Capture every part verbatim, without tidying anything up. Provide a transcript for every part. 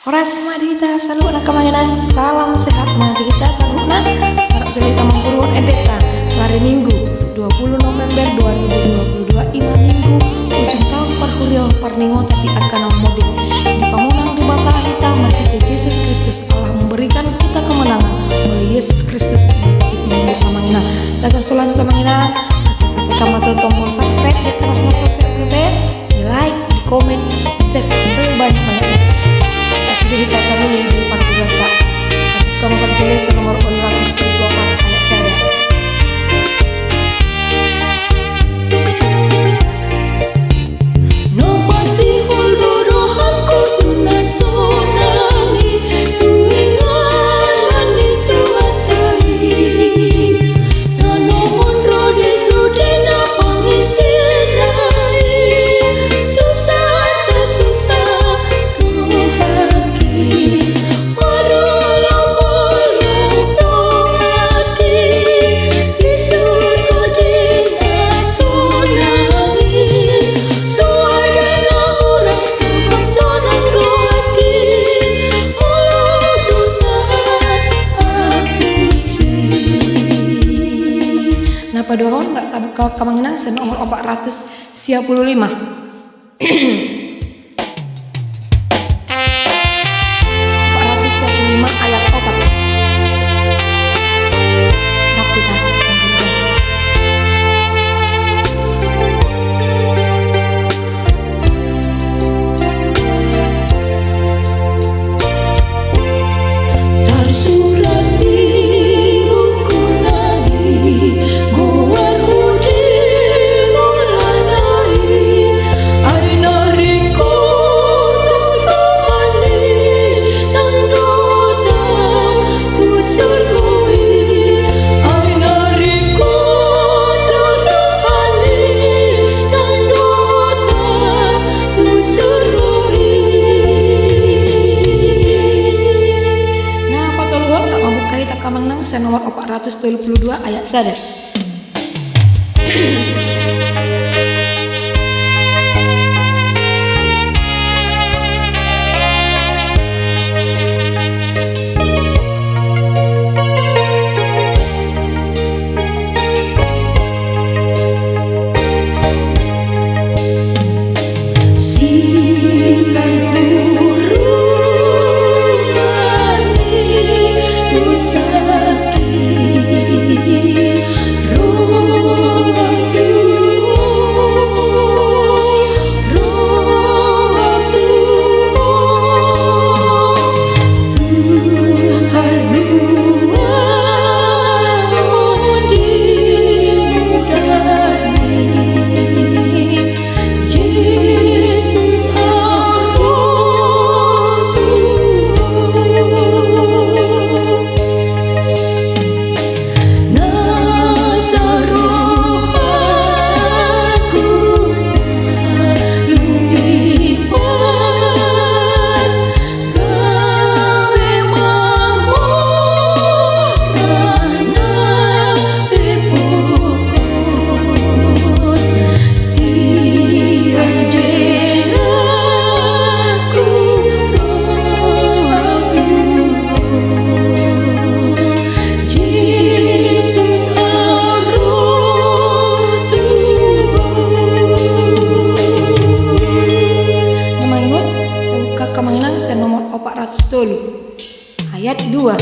Horas ma di hita saluhutna, amang inang, salam sehat ma di hita saluhutna. Sahat jala hita mamboru endenta, hari Minggu, dua puluh November dua ribu dua puluh dua, ima Minggu ujung taon parhuriaon parningotan di angka na monding. Dipamonang Debata hita marhite Jesus Kristus, Allah memberikan kita kemenangan melalui Yesus Kristus di Minggu, amang inang. Tagan so lanjut, amang inang, asa tekan ma tu tombol subscribe di atas na so, di like, di komen, di share sebanyak-banyakna. Asa sude hita saluhutna di parhuriaonta. Buka ma parjolo sian nomor opat ratus dua puluh opat ayat sada. Na pasihol do rohangku tu na sonang i, tu inganan ni Tuhanta i. Tano on ro di sude na pangisina i, susah sa susah rohangki. Marolopolop rohangki di surgo di na sonang i, suada na hurang tangkas sonang rohangki, molo tung sahat ahu tusi. Na paduahon, tabuka, amang inang, sian nomor opat ratus sia puluh lima. Opat ratus sia puluh lima ayat opat. Rap hita. Tarsurat di buku na i goarmu di ngoluna i, ai na ringkot do roha ni naung dohot ahu tu surgo i, ai na ringkot do roha ni naung dohot ahu tu surgo i. Na patoluhon, rap mambuka hita, amang inang, sian nomor opat ratus tolu puluh dua ayat sada. Amang inang, tabuka, amang inang, sian nomor opat ratus tolu ayat dua.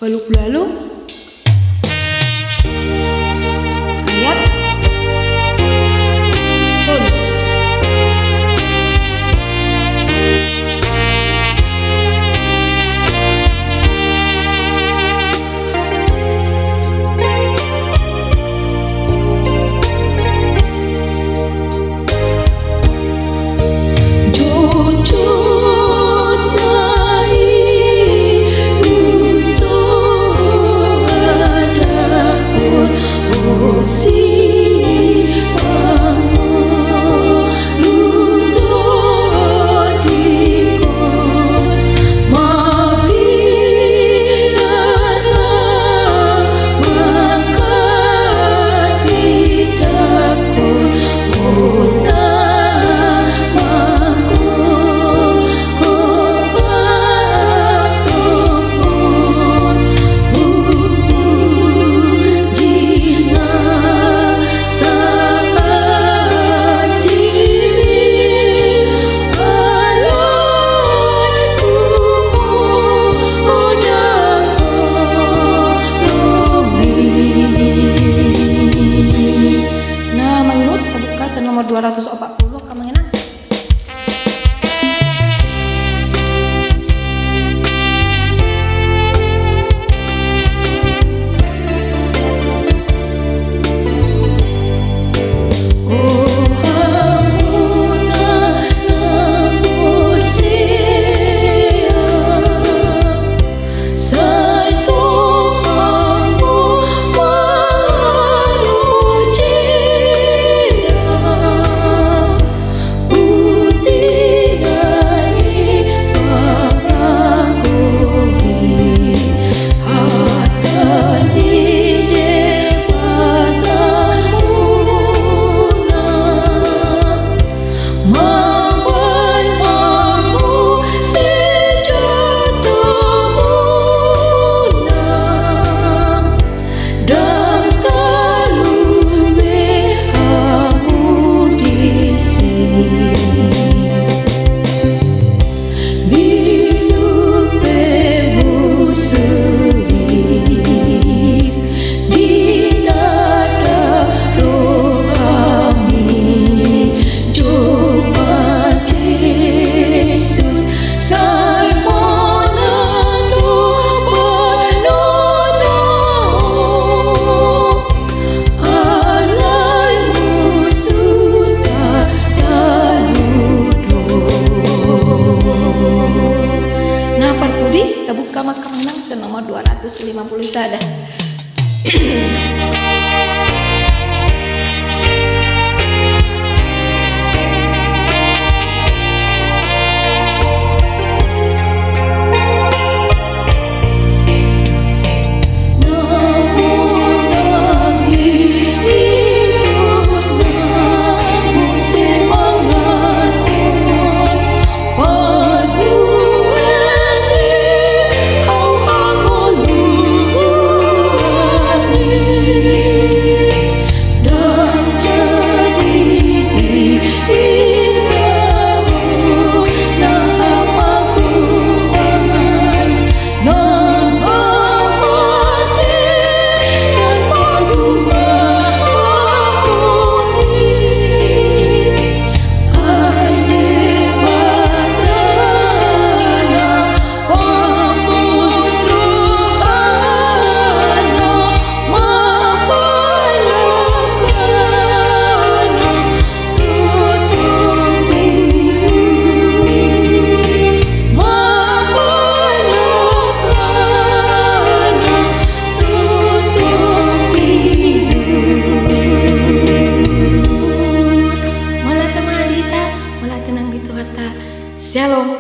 Ualu pulu ualu. Ayat. Tolu. Na mangihuthon, tabuka sian nomor dua ratus opat puluh, Amang Inang. Na parpudi, tabuka ma, Amang Inang, sian nomor dua ratus lima puluh sada. Mauliate ma di hita, mauliate nang di Tuhanta. Syalom.